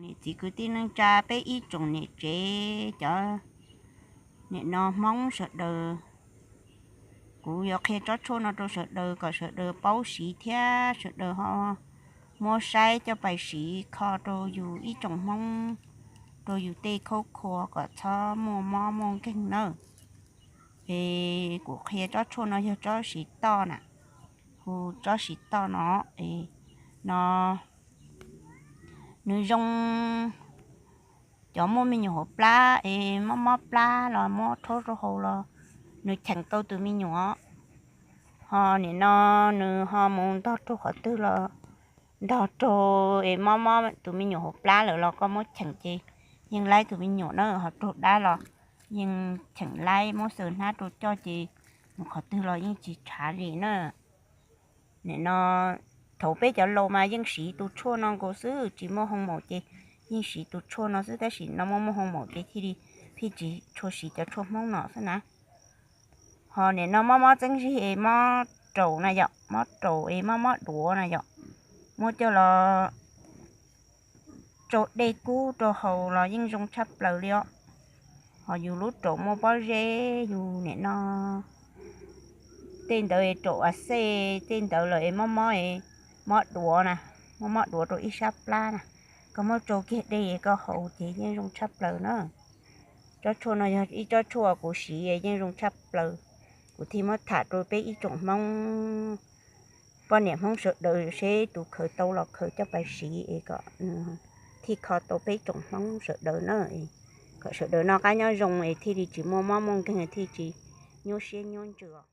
Niam txiv kwv tij neej tsa peb ib tsoom niam tsev cov niam no Hmoob sawv daws, kuv yuav qhia tsob tshuaj no rau sawv daws kom sawv daws paub siv thiab sawv daws ho muab saib coj pais siv kho rau yus ib tsoom Hmoob, rau yus tej khaub khua kom txhob muaj mob muaj nkeeg nawb. Es kuv qhia tsob tshuaj no yog tsob siv toj na, hu tsob siv toj no. Es no nws zoo, cov muaj me nyuam hauv plab es mob mob plab los muab rhaub rau haus los nws cheem tau tus me nyuam. Ho nim no nws ho mus ntog raug qhov twg los, ntog raug es mob mob tus me nyuam hauv plab lawm los koj muab cheem ces yeej laib tus me nyuam na, ho raug dab los yeej cheem laib, muab xaws hnab rau coj ces mus qhov twg los yeej tsis tshav li na. Nim no thaum peb cov laus mas yeej siv tus tshuaj no nkaus xwb, tsis muaj hoo maum ces yeej siv tus tshuaj no xwb, tab sis no muaj muaj hoo maum ces thiaj li pheej tsis tshua siv cov tshuaj Hmoob no xwb na. Ho nim no mob mob txeeb zig es mob raum na yom, mob raum es mob mob duav na yom, muab coj los tsau dej kub rau haus los yeej zoo tshaj plaws li os. Ho yus lub raum muaj pob zeb, yus nim no tej ntawd raum a xej tej ntawd lawm es mob mob, mob duav na, mob mob duav rau ib sab plab na, koj muab tsau kiag dej koj haus ces yeej zoo tshaj plaws na. Tsob tshuaj no yog ib tsob tshuaj kuv siv yeej zoo tshaj plaws, kuv thiaj muab tham rau peb ib tsoom Hmoob poj niam Hmoob sawv daws seb tus khaws tau los khaws coj pais siv es kom thiaj kho tau peb tsoom Hmoob sawv daws na, kom sawv daws noj qab nyob zoo es thiaj li tsis muaj mob muaj nkeeg, thiaj tsis nyuaj siab nyuaj ntsws.